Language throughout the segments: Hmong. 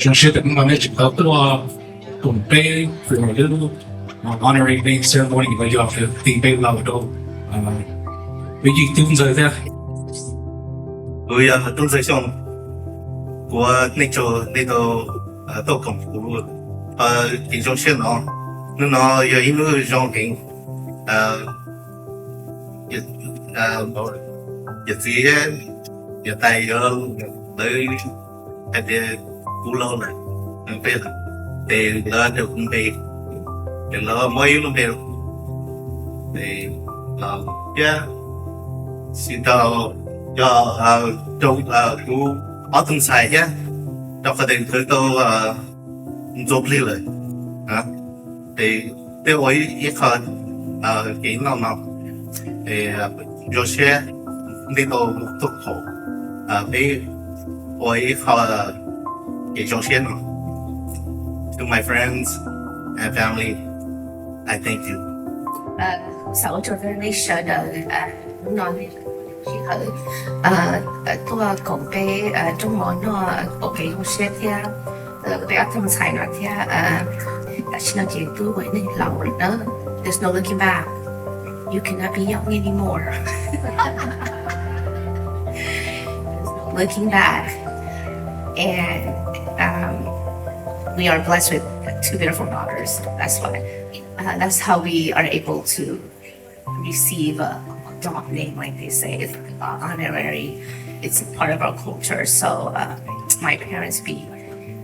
Zoo siab tias hnub no nej tseem tau tuaj koom peb kuv lub honorary day ceremony uas yog tias tis npe laus rau peb yij tub ntxawg thiab. Kuv yog tub ntxawg Xyooj, kuv ua nej tsaug nej tau tuaj koom kuv tes zoo siab no. Hnub no yog ib hnub zoo heev, yawm txiv thiab yawm tais yuav, lawv hais tias kuv laus lawm, peb, ces lawv hais tias kuv npe, ces lawv muab ib lub npe rau kuv, thiab tsis tau, yog rau kuv ob tug ntxhais thiab, rau qhov tias nkawd tau ntxuav plig lawm, ces peb ua ib qho kev noj no, zoo siab nej tau tuaj koom peb ua ib qho kev zoo siab no. To my friends and family, I thank you. Xav ua tsaug rau nej sawv daws, hnub no sij hawm tuaj koom peb rooj mov noj ua kev zoo siab thiab peb ob tug ntxhais no thiab. Tam sim no ces twb ua neeg laus lawm na. There's no looking back. You cannot be young anymore. Looking back. And um, we are blessed with two beautiful daughters. That's why. Uh, that's how we are able to receive a dog name, like they say, it's like an honorary. It's a part of our culture. So uh, my parents we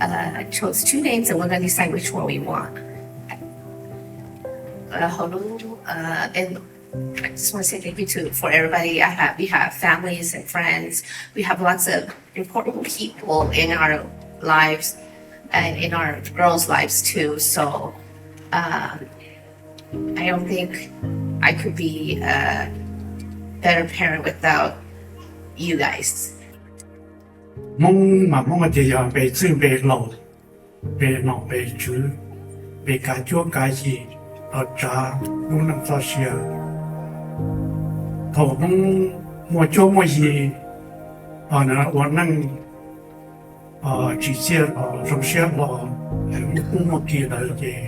uh, chose two names, and we're gonna decide which one we want. Uh, Holu, uh, and I just want to say thank you to for everybody. I have we have families and friends. We have lots of important people in our lives and in our girls' lives too. So um, I don't think I could be a better parent without you guys. Hmoob mas Hmoob tias yog npe txwj npe laus, npe nom npe tswv, npe kav cuab kav yig, los tsav lub neej txoj sia. Thaum Hmoob muaj cuab muaj yig, ua neej tsim txiaj los zoo siab hlo, muaj kub muaj ki lawm ces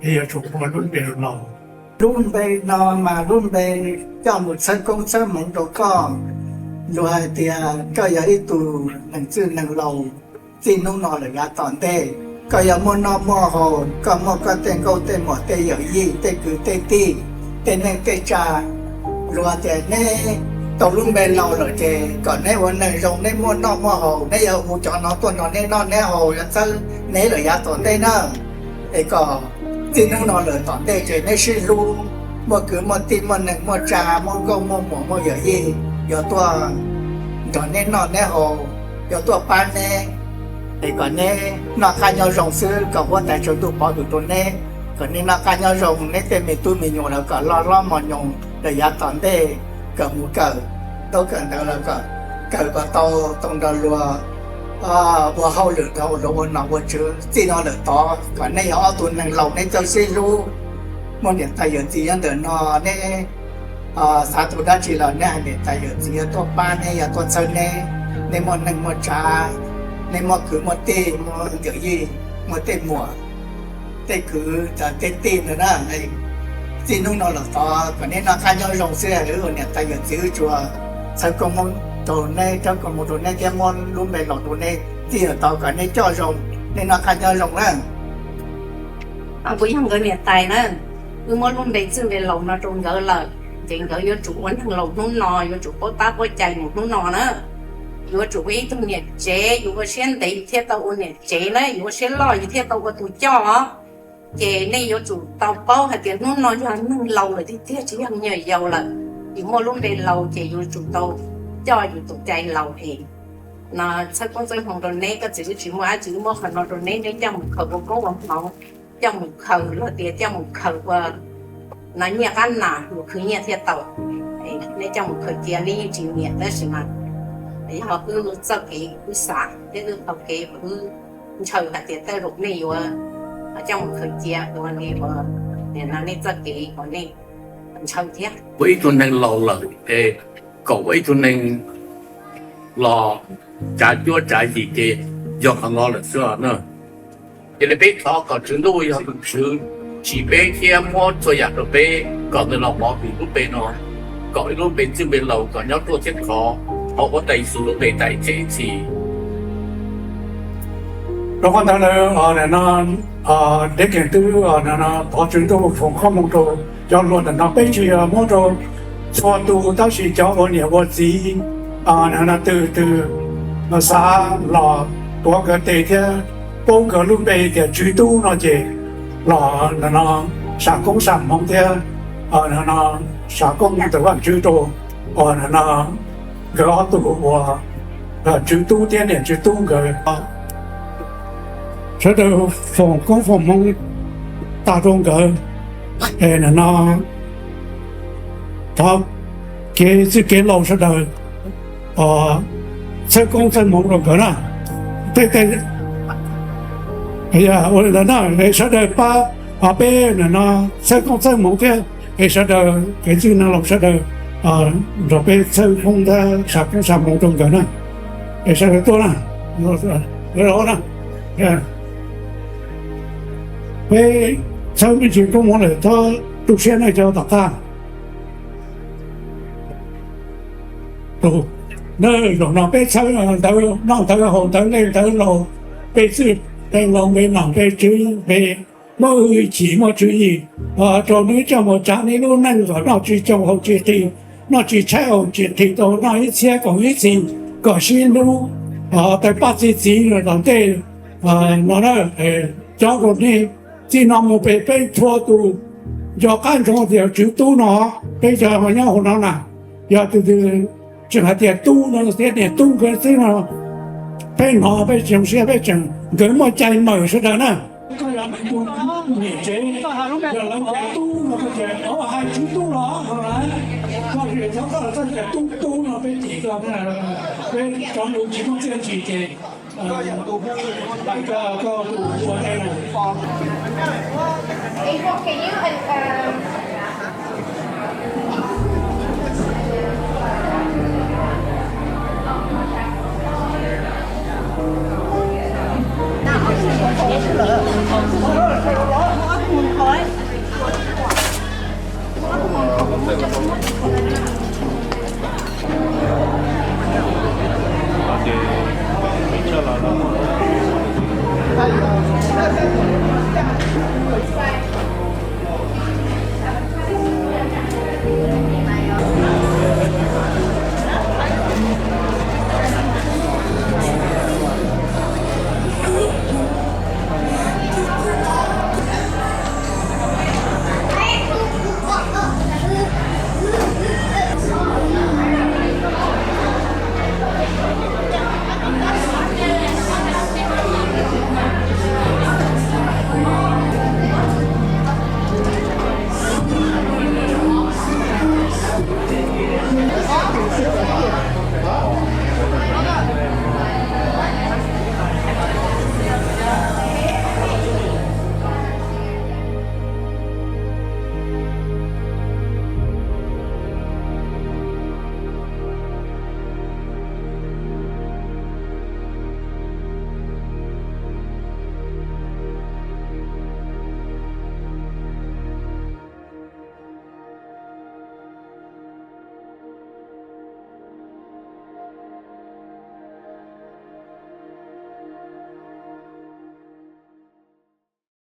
peb yuav tsum ua lub npe laus. Lub npe no mas lub npe coj mus txhawb koob txhawb hmoov rau koj. Luag hais tias koj yog ib tug neeg txwj neeg laus, txij hnub no lawm yav tom ntej, koj yuav muaj noj muaj haus, koj muaj koj tej nkauj tej muam tej yawm yij tej kwv tej tij, tej neej tej tsa. Luag tias neb tau lub npe laus lawm ces kom neb ua neeg zoo, neb muaj noj muaj haus, neb yuav hu cov no tuaj nrog neb noj neb haus, yuav txhawb neb lawm yav tom ntej na. Es kom txij hnub no lawm tom ntej ces neb sib hlub, muaj kwv muaj tij muaj neeg muaj tsa, muaj nkauj muaj muam muaj yawm yij, yuav tuaj nrog neb noj neb haus, yuav tuaj pab neb. Es kom neb noj qab nyob zoo xwb, kom huab tais tsaus ntuj pov hwm rau neb, kom neb noj qab nyob zoo, neb tej me tub me nyuam los kom loj hlob mos nyoos lawm yav tom ntej, kom mus kawm ntaub kawm ntawv los kom kawm kom tau, tau nrog luag ua hauj lwm nrog luag ua nom ua tswv. Txij no lawm tod kom neb yog ob tug neeg laus neb txawj sib hlub, muaj niam tais yawm txiv nyob ntawm no, neb xav tus dab tsi los neb hais niam tais yawm txiv yuav tuaj pab neb, yuav tuaj txhawb neb. Neb muaj neej muaj tsa, neb muaj kwv muaj tij muaj yawm yij, muaj tej muam tej kwv tej tij ntawd na. Txij hnub no los tod kom neb noj qab nyob zoo xwb, wb ua niam tais yawm txiv wb tsuas txhawb koob hmoov rau neb, txhawb koob hmoov rau neb thiab muab lub npe laus rau neb. Txij no tod kom neb coj zoo, neb noj qab nyob zoo na. Kuv yog nkawd niam tais na, wb muab lub npe txwj npe laus no rau nkawd lawm, ces nkawd yuav tsum ua neeg laus hnub no, yuav tsum paub tab paub cai mus hnub no na. Yuav tsum ua ib tug niam tsev, yus ua siab ntev yus thiaj tau ua niam tsev na, yus ua siab loj yus thiaj tau ua tus coj os. Ces nej yuav tsum tau paub hais tias hnub no yog neeg laus lawm tiag tiag, tsis yog me nyuam yaus lawm. Yus muaj lub npe laus ces yuav tsum tau coj yus tus cai laus es no txhawb koob txhawb hmoov rau neb. Koj txiv wb tsis muaj dab tsi, wb muab qhov no rau neb, neb coj mus khaws ua koob ua hmoov, coj mus khaws luag tias coj mus khaws ua no nyiaj qab nas, mus khwv nyiaj thiaj tau. Neb coj mus khaws cia, neb yeej tsis nyiam tab sis mas yog wb txoj kev wb xav thiab wb qhov kev wb ntshaw hais tias tej zaum nej yuav coj mus khaws cia ua li ua nim no nej txoj kev uas nej ntshaw thiab. Ua ib tug neeg laus lawm es kom ua ib tug neeg los tsav cuab tsav yig ces yog qhov no lawm xwb na. Yog li peb thov kom Tswv Ntuj yog tus Tswv tsim peb thiab muab txhua yam rau peb kom nws los pov hwm lub npe no, kom ib lub npe txwj npe laus kom nyob ruaj thiab khov hauv huab tais Yexus lub npe tais thiab ib txhis. Rau qhov ntawd lawm, no, Deb Kees twb thov Tswv Ntuj foom koob hmoov rau cov hluas ntawm no, peb tsis muab rau txhua tus, tab sis cov ua niam ua txiv, no twg twg xav los tuav nkawd tes thiab paub nkawd lub npe tias Tswv Tub no ces los no sam koob sam hmoov thiab no sam koob ntawm Vajtswv rau no nkawd ob tug ua Tswv Tub thiab niam Tswv Tub nkawd. Sawv daws foom koob foom hmoov tag rau nkawd, no thov kev txwj kev laus sawv daws txhawb koob txhawb hmoov rau nkawd na. Tej tej ua li ntawd na, es sawv daws pab peb no txhawb koob txhawb hmoov thiab, es sawv daws kev txwj neeg laus sawv daws nrog peb txhawb koob thiab sam koob sam hmoov rau nkawd na. Es sawv daws tuaj na, na, peb txhawb me ntsis koob hmoov lawm, txhob tu siab nej cov tom qab. Zaum no peb txhawb ntawv noj ntawv haus, ntawv lej ntawv laus, npe txwj npe laus, npe nom npe tswv, npe muaj hwj chim muaj tswv yim, rau neb coj mus tsav neb lub neej kom noj tsis tsoo haus tsis qis, noj tsis tshaib haus tsis qis, tau noj ib txhiab kaum ib txhis kom sib hlub, tawg paj txi txiv los tom ntej no na. Cov rau nej txij no mus pem peb txhua tus nco qab ntsoov tias Tswv Tub no, peb cov nyob hauv no na, yog tus twg tseem hais tias tub no thiab niam tub nkawd xwb no, peb hnov peb tseem siab peb tseem, nkawd muaj cai mawm sawv daws na. Koj yog tus niam tsev, yog lawv tias tub no koj tias hais Tswv Tub los no lawm, koj tsis txhob koj txhob tias tub tub no peb cem koj, peb cov lus tsis muaj txiaj ntsig ces koj tus ua nej lus. What can you, uh,